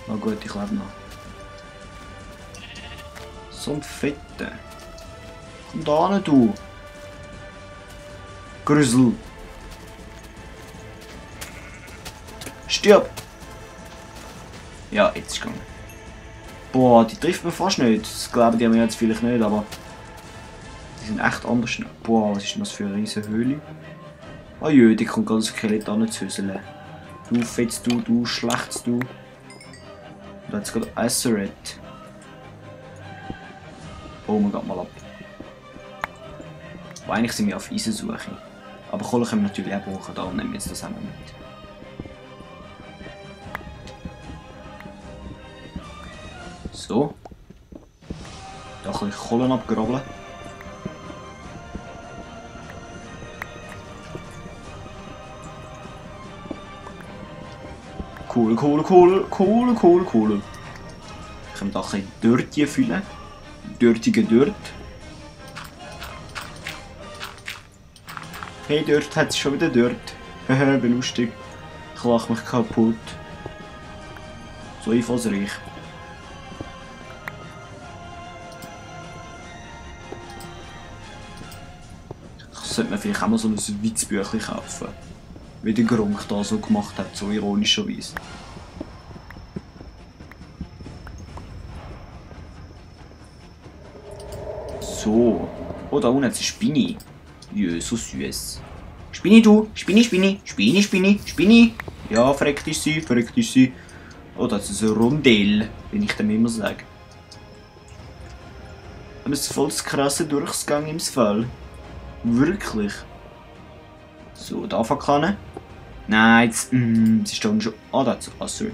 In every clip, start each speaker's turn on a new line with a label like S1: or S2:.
S1: Na gut, ich lebe noch. So ein Fetter. Komm da hin, du. Grüssel. Stirb! Ja, jetzt ist es gegangen. Boah, die trifft man fast nicht. Das glauben die mir jetzt vielleicht nicht, aber die sind echt anders. Boah, was ist denn das für eine riesige Höhle? Oh jö, die kommt gerade das Skelett an zu hüseln. Du Fetz, du Schlechtes, du. Da hat es gerade Acereth. Oh, man geht mal ab. Aber eigentlich sind wir auf Eisensuche. Aber Kohle können wir natürlich auch brauchen, darum nehmen wir jetzt das auch noch mit. So. Da kann ich Kohlen abgraben. Kohle. Ich kann da ein bisschen Dirt füllen. Dürtige Dirt. Hey, Dirt, hat es schon wieder Dirt. Haha, bin lustig. Ich lache mich kaputt. So einfallsreich. Sollte man vielleicht auch mal so ein Witzbüchlein kaufen. Wie der Gronk da so gemacht hat, so ironischerweise. So. Oh, da unten hat es eine Spinne. Jö, so süß. Spinne, du! Spinne! Ja, verreckt ist sie. Oh, das ist ein Rondell, wie ich dem immer sage. Aber es ist voll das krasse Durchgang im Fall. Wirklich. So, da verkannen. Nein, jetzt. Es ist da schon. Ah, da ist Acereth.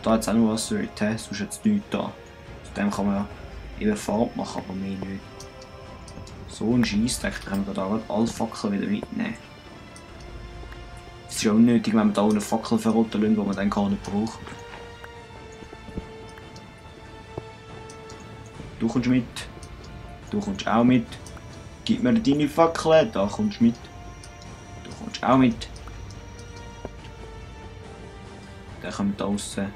S1: Da hat es auch noch Acereth, hä? Sonst jetzt nichts da. Aus dem kann man ja eben Farbe machen, aber mehr nicht. So ein Scheissdreck, da können wir da alle Fackeln wieder mitnehmen. Es ist ja unnötig, wenn wir da eine Fackel verrotten lassen, die man dann gar nicht braucht. Du kommst mit. Du kommst auch mit. Gib mir deine Fackel, da kommst du mit. Du kommst auch mit. Dann kommen da draussen.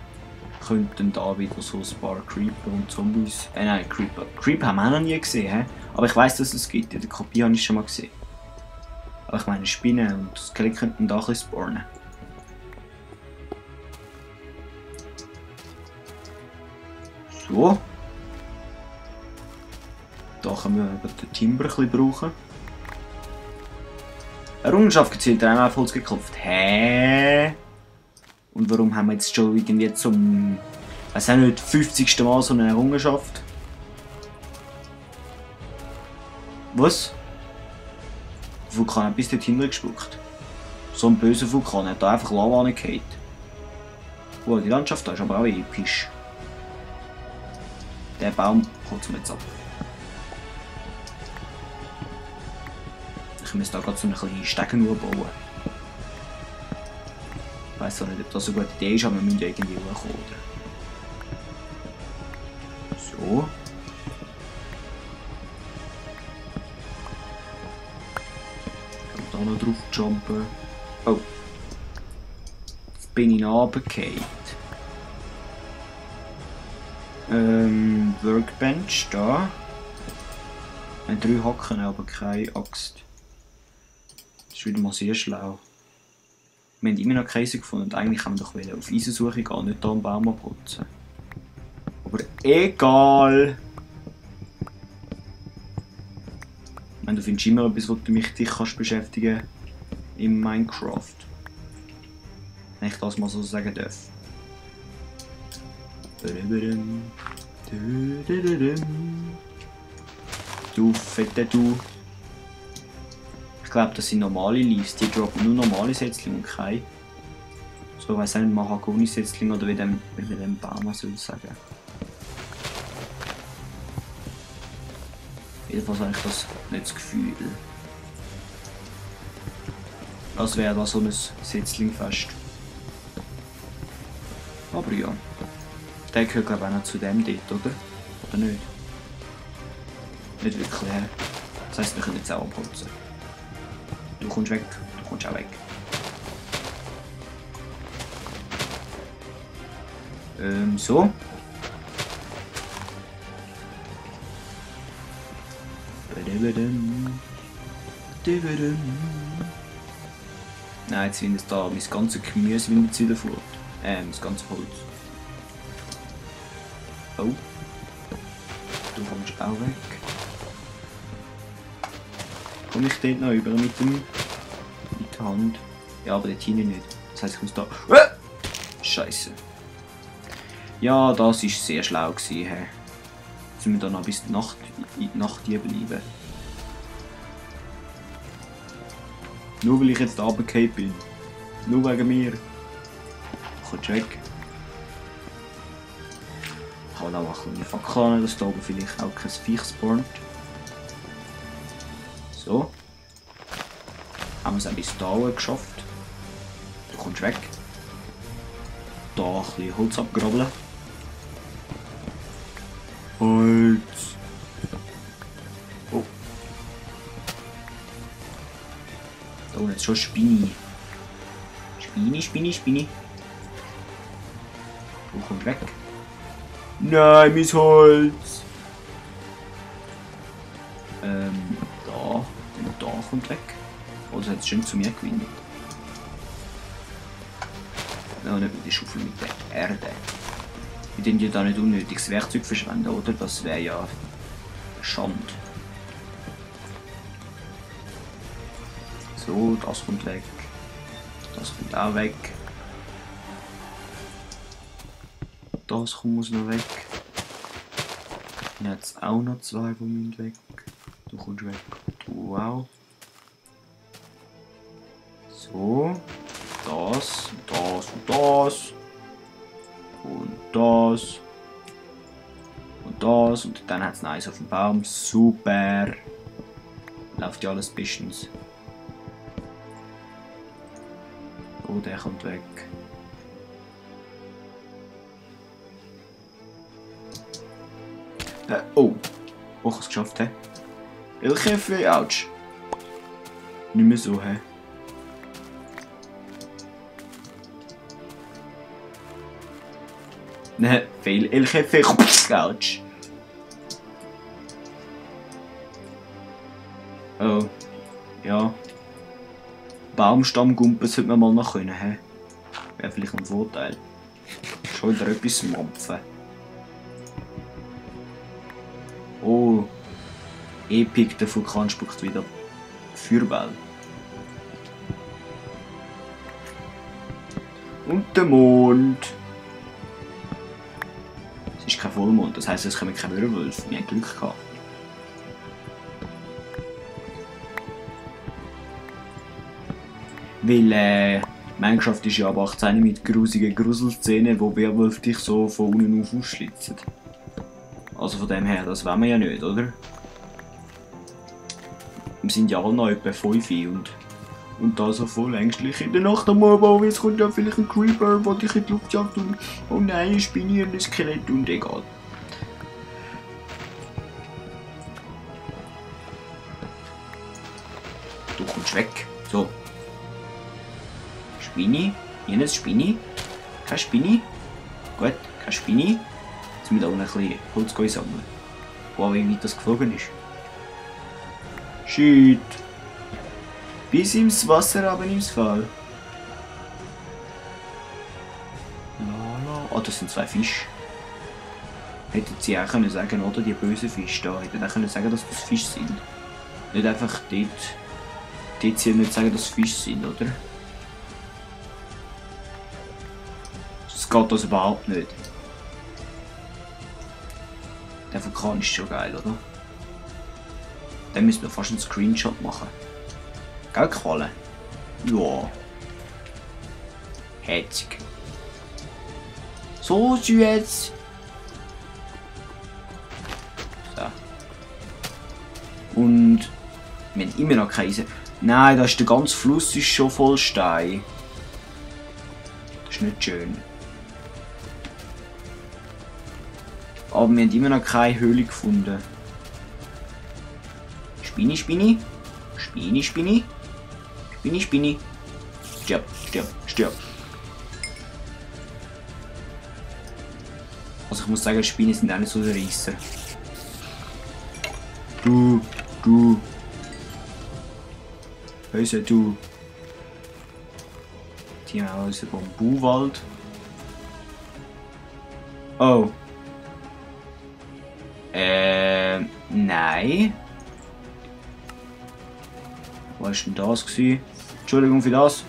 S1: Könnten da wieder so ein paar Creeper und Zombies. Nein, Creeper. Creeper haben wir auch noch nie gesehen, he? Aber ich weiss, dass es gibt. In der Kopie habe ich schon mal gesehen. Aber ich meine, Spinnen und Skelett könnten da ein bisschen spawnen. So. Da können wir den Timber ein bisschen brauchen. Errungenschaft gezielt, der einmal auf Holz geklopft. Hä? Und warum haben wir jetzt schon irgendwie zum, weiß auch nicht, 50. Mal so eine Errungenschaft? Was? Der Vulkan hat bis dorthin gespuckt. So ein böser Vulkan hat da einfach Lava angehauen. Oh, die Landschaft da ist aber auch episch. Der Baum holt mir jetzt ab. Ich muss da gerade so eine kleine Stegen bauen. Ich weiss auch nicht, ob das eine gute Idee ist, aber wir müssen ja irgendwie hochkommen, oder? So. Ich kann da noch drauf jumpen. Oh. Jetzt bin ich runtergefallen. Workbench da. 3 Hacken, aber keine Axt. Das ist wieder mal sehr schlau. Wir haben immer noch Käse gefunden und eigentlich haben wir doch auf Eisensuche gehen, nicht hier am Baum abputzen. Aber egal! Ich meine, du findest immer etwas, was du dich kannst beschäftigen in Minecraft. Wenn ich das mal so sagen darf. Du Fette, du. Ich glaube, das sind normale Leaves, die droppen nur normale Setzlinge und keine. So, ich weiss auch nicht, Mahagoni-Setzlinge oder wie man dem Baum soll sagen. Jedenfalls habe ich das nicht das Gefühl. Als wäre das so ein Setzlingfest. Aber ja. Der gehört glaube ich auch noch zu dem dort, oder? Oder nicht? Nicht wirklich, ja. Das heisst, wir können jetzt auch abputzen. Du kommst weg, du kommst auch weg. So. Nein, jetzt findet da mein ganzes Gemüse wieder flott. Das ganze Holz. Oh. Du kommst auch weg. Komme ich dort noch über mit der Hand? Ja, aber dort hinten nicht. Das heisst, ich muss da... Scheiße. Ja, das war sehr schlau gewesen. Hey. Jetzt müssen wir da noch bis in die Nacht hier bleiben. Nur weil ich jetzt runtergefallen bin. Nur wegen mir. Kommst weg. Ich kann auch machen, eine Fackel, dass da oben vielleicht auch kein Viech spawnt. So. Haben wir es ein bisschen da geschafft. Du kommst weg. Da ein bisschen Holz abgrabbeln. Holz. Oh. Da unten jetzt schon Spinni. Spinni. Du kommst weg. Nein, mein Holz. Da. Und da kommt weg. Oh, das hat es schön zu mir gewinnt. Ja, nicht mit der Schaufel, mit der Erde. Wir dürfen ja da nicht unnötiges Werkzeug verschwenden, oder? Das wäre ja Schande. So, das kommt weg. Das kommt auch weg. Das muss noch weg. Jetzt auch noch zwei, die müssen weg. Du kommst weg. Wow. So. Das, das und das. Und das. Und das. Und dann hat es noch eins auf dem Baum. Super. Läuft ja alles bestens. Oh, der kommt weg. Oh. Oh, ich habe es geschafft, hä? Ilchefe, ouch. Nicht mehr so, hä? Ne, fail. Ilchefe, ouch. Oh. Ja. Baumstammgumpen sollte man mal noch können, hä? Wäre vielleicht ein Vorteil. Schon wieder etwas mampfen. Oh. Epic, der Vulkan spuckt wieder Feuerball. Und der Mond. Es ist kein Vollmond, das heisst, es kommen keine Werwölfe. Wir haben Glück gehabt. Weil Minecraft ist ja ab 18 mit grusigen Gruselszenen, wo Werwölfe dich so von unten auf ausschlitzen. Also von dem her, das wollen wir ja nicht, oder? Wir sind ja alle noch etwa 5 und da so voll ängstlich in der Nacht am Morgen, es kommt ja vielleicht ein Creeper, der dich in die Luft jagt und oh nein, eine Spinne und ein Skelett und egal. Du kommst weg. So. Spinni. Hier ist Spinni. Keine Spinni. Gut, keine Spinni. Jetzt müssen wir da unten ein bisschen Holz sammeln. Wow, wie weit das geflogen ist. Shit. Bis ins Wasser, aber ins Fall. Lala. Oh, das sind zwei Fische. Hätten sie auch können sagen, oder? Die bösen Fische da. Hätten auch können sagen, dass das Fische sind. Nicht einfach dort sie nicht sagen, dass es Fische sind, oder? Das geht das überhaupt nicht. Der Vulkan ist schon geil, oder? Dann müssen wir fast einen Screenshot machen. Gell, Qualle? Ja. Hetzig. So süß. So. Und wir haben immer noch keine Eisen. Nein, der ganze Fluss ist schon voll Stein. Das ist nicht schön. Aber wir haben immer noch keine Höhle gefunden. Spinni, Spinni. Spinni, Spinni. Spinni, Spinni. Stirb, stirb, stirb. Also ich muss sagen, Spinnen sind auch nicht so der Reisser. Du. Böse du. Die haben auch unseren Bambuwald. Oh. Nein. Was war denn das gewesen? Entschuldigung für das.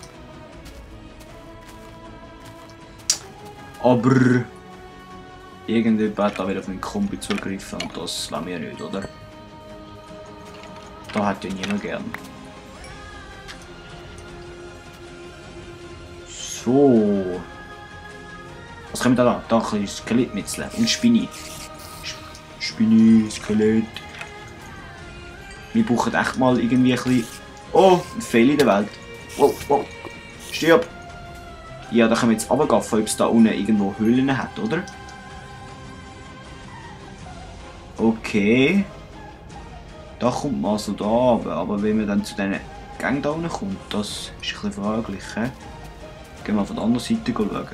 S1: Aber irgendjemand hat da wieder auf meinen Kumpel zugegriffen und das wollen wir nicht, oder? Da hat ja niemand gern. So. Was können wir da? Da ein bisschen Skelettmitzel und Spinni. Spinni, Skelett. Wir brauchen echt mal irgendwie ein bisschen... Oh, ein Fail in der Welt. Wow. Stirb. Ja, da können wir jetzt runtergehen, ob es da unten irgendwo Höhlen hat, oder? Okay. Da kommt man also da runter, aber wenn man dann zu diesen Gängen da unten kommt, das ist ein bisschen fraglich. He? Gehen wir von der anderen Seite schauen.